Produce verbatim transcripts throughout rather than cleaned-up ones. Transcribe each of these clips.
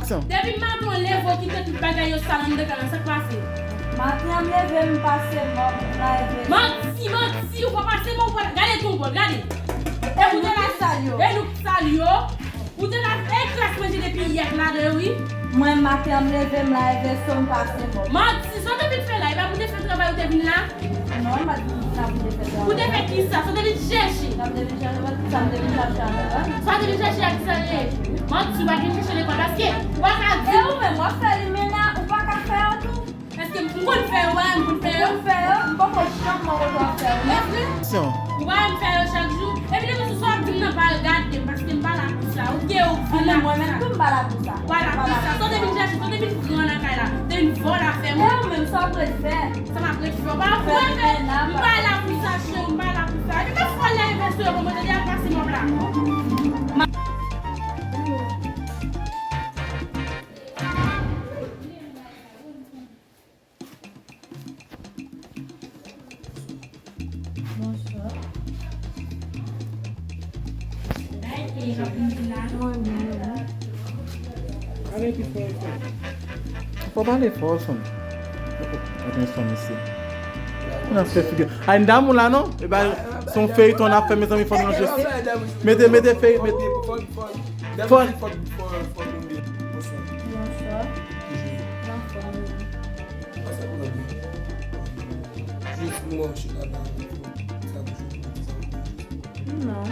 Depi maten w leve, w kite tout bagay yo sal anndan kay la, sa k pase? Maten an m leve, m pase mòb, m lave. Manti, manti, ou pa pase mòb, ou pa, gade tou, bon, gade. E ou te la sal yo. E nou k sal yo. Ou te la e kras manje depi yè k ladan yo, wi. Mwen, maten an m leve, m lave veso, m pase mòb. Manti, sa w te vin fè la, e pa pou te fè travay ou te vin la? Non, m pa t vin sa pou te fè travay. Ou te fè kisa? Sa w te vin chèche? Sa m te vin chèche, sa m te vin chèche a lekòl. Sa w te vin chèche a kisa l ye? Manti, ou pa t vin chèche lekòl, paske ou pa ka di. E ou menm, w ap fè limena, ou pa ka fè yo tou? Èske m konn fè yo, m konn fè yo? Ou konn fè yo? M poko janm wè kote w ap fè yo. Èske ou pa wè m fè yo chak jou? Epi depi sou sa w ap di m nan, pa regade m, paske m pa la pou sa. Ou gen ou vin la pou sa. Mwen menm tou m pa la pou sa. Ou pa la pou sa. Sa w te vin chèche, sa w te vin pran nan kay la. Te vin vòlè afè mwen. E ou menm, sa w ap ret fè? Sa m ap ret fè? Ou pa wè m pa la pou sa, cheri, m pa la pou sa. Epi lè fwa lè envèse yo, bon, mwen te di al pase mòb la. Bonswa. Fò pale fò, son. Atann, son isi. N ap fè figi. Ay, n damou la, non? E ba, se yon feyton n ap fè, mezanmi, fò n ranje. Mete, mete fey, mete. Fò. Bonswa. Anfòm, wi. Sa pou nan byen. Jis mwen chita la, sa pou jodi sa. Non.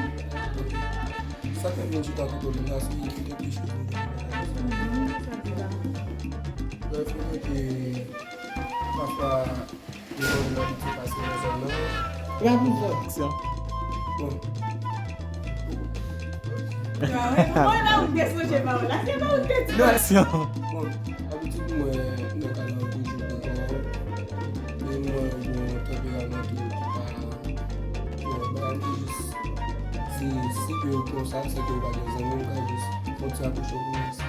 Sa fè mwen chita kote w la, se kèk chèz mwen. Mhm, sa di la. Lè fè ke pafwa yo konn abitye pase nan zòn nan. Aksyon. Bon. Mwen la ou te sonje pawòl la, se pa ou te di. Aksyon. Bon, abitid mwen nan kay la toujou ankò. Men mwen gen yon tanperaman tou ki pa, bon, bagay mwen jis di, si ke yo konsa, se ke yo pa gen zanmi, m ka jis fè yon ti apwoche pou mwen, si.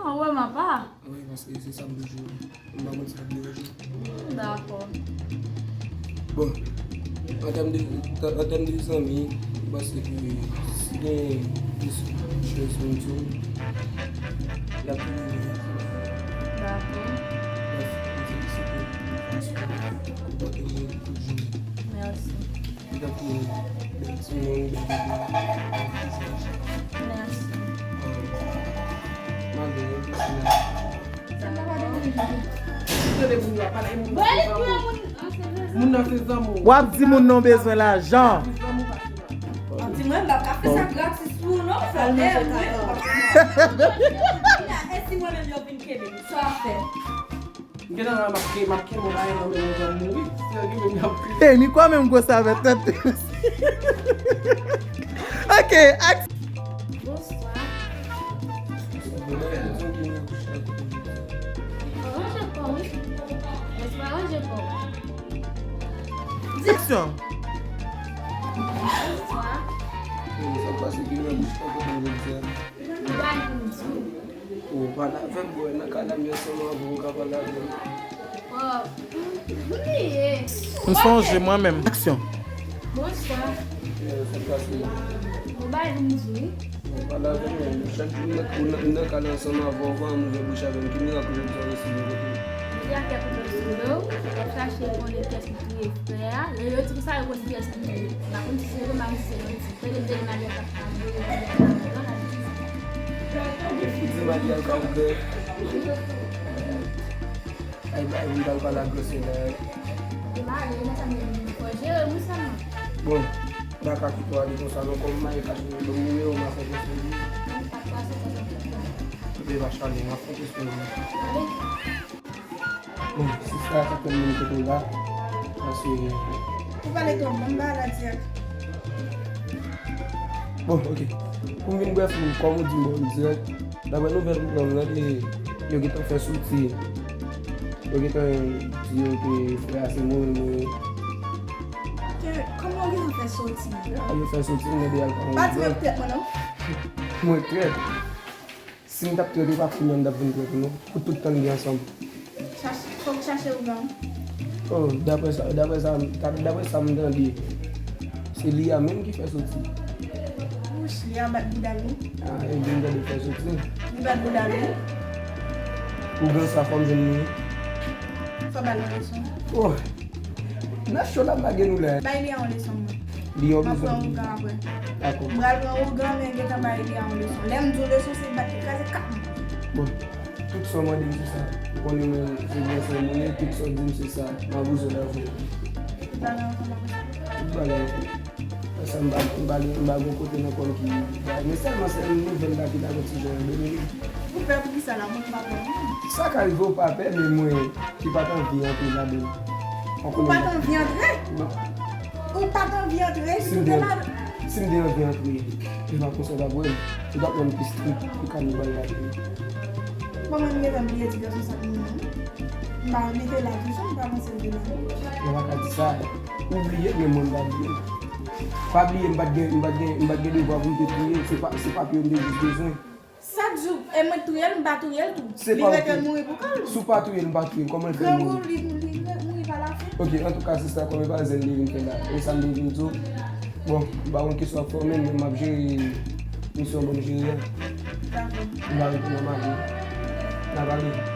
Ah, wè, m apa. Wi, paske se sa m toujou, m pa konn si l ap deranje. Hmm, dakò. Bon, an tèm de, an tèm de zanmi, m panse ke si gen plis chèz moun sou, y ap vini. Dakò. Brèf, m felisite w pou fason ou konpòte w tout jounen. Mèsi. Li tankou bèl timoun, bèl bebe, bèl vizaj. Mèsi. Malgre yo, mèsi. Moun nan se zanmi w. W ap di moun nan w bezwen lajan. W ap di mwen, m pa ka fè sa gratis pou ou, non. Fò w dèyè mwen. E si mwen menm yo vin kenbe m, sa w ap fè? M gentan la, m ap ke-, m ap kenbe yon bagay nan men yon zanmi m, wi. Serye, menm y ap kriye. E, ni kwa menm gwo savèt tèt. Ok, ak- Bonswa. Ranje kò w, wi. Bonswa, ranje kò w. Aksyon. Bonswa. Sa k pase ki nan bouch pa kontan jodi a? Ou bay pou m di w. Ou pale avè m, bwè nan kay la, m ansanm avè w, ou ka pale avè m. Oh, m bliye. M sonje mwen menm. Aksyon. Bonswa. Sa k pase? Ou bay pou m di w. Ou pale avè m, chak jou m nan, ou nan, m nan kay la ansanm avè w, ou pa janm ouvè bouch avè m. Ki mirak ou jodi a resi vin kote m? Jodi a fè kote m sou do, w ap chache konnen kiyès ki touye frè a. Yo, yo di konsa yo konn kiyès ki touye. M pa konn si se yo, m pa konn si se yo. Tande m tande Manuel k ap pale, Manuel k ap pale, Manuel k ap pale. Di Manuel k ap pale. Ay, bay, m pral pale ak Gosselin. Di Manuel, men sa m di, fò jere wi sèlman. Bon, m pa ka kite w ale konsa non, kòm Manuel ka jere, ban m nimewo w, m ap fè kesyon li. Mwen pa t pase sa, sa m te fè. Kote va chale, m ap fè kesyon li. Tande. Bon, sista, sa fè m vin kote w la. Paske. Ou pale twòp, ban m ba la dirèk. Bon, ok. Pou m vin brèf, kòm ou di m bon dirèk, daprè nouvèl m pran nan, ke yo gentan fè soti. Yo gentan di yo ke frè a se mwen menm. Ke, kòman yo gentan fè soti? A, yo fè soti, m mande al pa yon. Pa di mwen trèt mwen non. Mwen trèt. Si m t ap trèt ou pa kounye a m t ap vin trèt ou non. Pou tout tan n gen ansanm. Chache, fòk chache ou menm. Oh, daprè sa, daprè sa, daprè sa m tande, se li a menm ki fè soti. Li a bat bouda l wi. Ah, e byen gade fè soti. Li bat bouda l wi. Ougan sa fò m jwenn li. Fò ba l yon leson. Oh. Nan cho la m lage nou la. Bay li a yon leson mwen. Li yon M ap pran leson. Ougan apre. Dakò. M pral pran Ougan men gentan bay li a yon leson. Lè m di w leson se bat li kraze kap. Bon. Tout sa w mande m se sa. Ou konnen mwen se byen sa mwen ye, tout sa w di m se sa. M ap bezwen l avè w. Tout bagay ansanm apre sa. Tout bagay ansanm. Paske m pa m pa gen m pa gen kote nan kò m ki bay. Men sèlman se yon nouvèl la ki ta fè ti jan an domine. Ou pè pou kisa la mwen pa pè. Sa ka rive w pa pè, men mwen ki pa t anvi antre ladan l. Ou pa t anvi antre? Non. Ou pa t anvi antre? Si m te, si m te anvi antre, e pa konsa w t ap wè m. Ou t ap wè m pi strik, pi kanibal la. Bon, mwen m gentan bliye ti gason sa pou mwen. M pa mete la toujou, m pa panse l te la. Mwen pa ka di sa. Ou bliye, men mwen m pa bliye. Pa bliye, m pa t gen, m pa t gen, m pa t gen devwa pou m te touye l. Se pa, se papye yo m te jis bezwen. Sa k di w, e mwen t touye l, m pa touye l tou. Se Li pa rete ok. Mouri pou kò l. Si w pa touye l, m pa touye l. Kòman l fè Grangou, mouri? Li, li, li mouri pa lafen. Ok, antouka, sista, kòm e pa zen li vin fè la. E sa m te vin di w. Bon, m pa konn kisa w ap fè w menm, men m ap jere misyon bon m jere a. Dakò. M pa rete nan mari. N a pale.